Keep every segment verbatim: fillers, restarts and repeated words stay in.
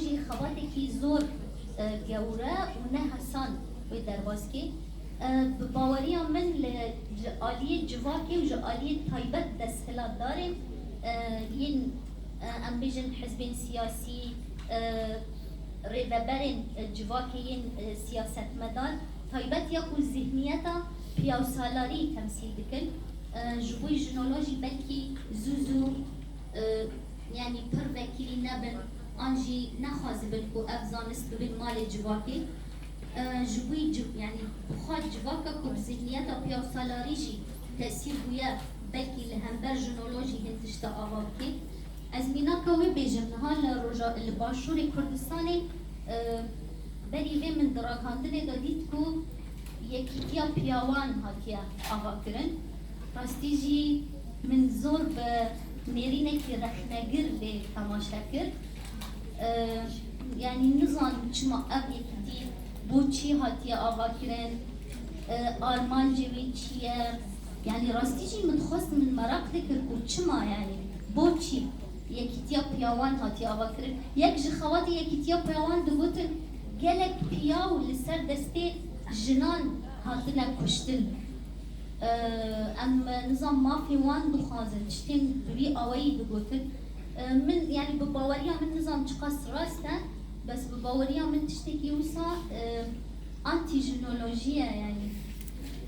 Jî xebatekî zor, e, gewre û ne hesan wê derbas kê. E, bi baweriya min li, ji aliyê civakê û ji aliyê taybet desthilatdarên, e, yên, e, em bêjin hizbên siyasî, e, rêveberên, e, civakê yên, e, siyasetmedar, taybet ya ku zihniyeta piyawsalarî temsîl dikin, e, ji bo jinolojî belkî zû zû, e, yanî pir vekirî nebin, an jî nexwazibin ku ev zanist bibin malê civakê. E, ji bo civ-, yanî bi xwe civaka ku bi zihniyeta piyawsalarî jî tesîr bûye, belkî li hember jinolojî hin tişta ava bike. Ez mînaka wê bêjim, niha li roja, li Başûrê Kurdistanê, e, berî vê min di ragihandinê de dît ku Yekîtiya Piyawan hatiye avakirin. Rastî jî min zor bi nêrînekî rexnegir lê temaşe kir. E, yanî nizanim çima ev yekîtî bo çi hatiye avakirin, e, armancê wê çi ye? Yanî rastî jî min dixwest, min meraq dikir ku çima, yanî bo çi Yekîtiya Piyawan hatiye avakirin. Yek ji xebatê Yekîtiya Piyawan digotin, gelek piyaw li ser destê jinan hatine kuştin. Em nizam mafê wan dixwazin, tiştên bi vî awayî digotin. Min, yanî bi baweriya min nizam çiqas rast e, bes bi baweriya min tiştekî wisa, antî-jinolojî ye, yanî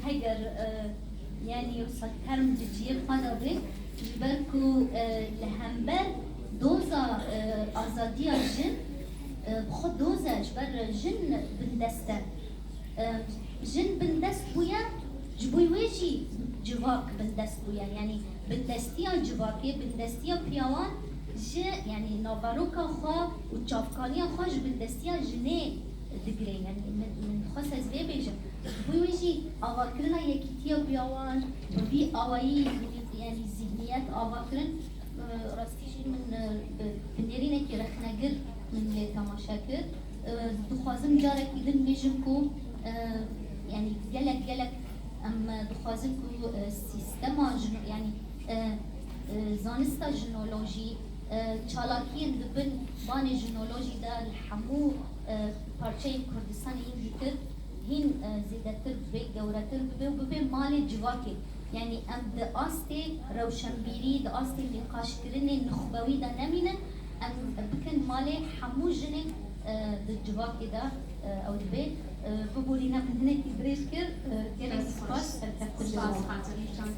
heger, yanî wisa term di cihê xwe de bê, ji ber ku, li hember doza, azadiya jin, bi xwe doz e, ji ber jin bindest e. E, jin bindest bûye, ji bo wê jî civak bindest bûye. Yanî bindestiya civakê, bindestiya piyawan ji, yanî naveroka xwe û çavkaniya xwe ji bindestiya jinê digire. Yanî min, min dixwest ez vê bêjim. Ji bo wê jî avakirina yekîtiya piyawan bi vî awayî, yanî zihniyet avakirin, e, rastî jî min, e, bi, bi nêrînekî rexnegir min lê temaşe kir. E, dixwazim carekî din bêjim ku, e, yanî gelek gelek em, e, dixwazin ku, e, sîstema jino-, yanî, e, e, zanista jinolojî, e, çalakiyên di bin banê jinolojî de li hemû, e, parçeyên Kurdistanê yên dîtir hîn, e, zêdetir bibe, gewretir bibe û bibe malê civakê. Yanî em di astê rewşenbîrî, di astê nîqaşkirinê nuxbewî de nemînin, em bikin malê hemû jinên, e, di civakê de, e, ew dibe. E, biborîne min hinekî dirêj kir, e, gelek spas, serkeftin. Spas, xatirî can.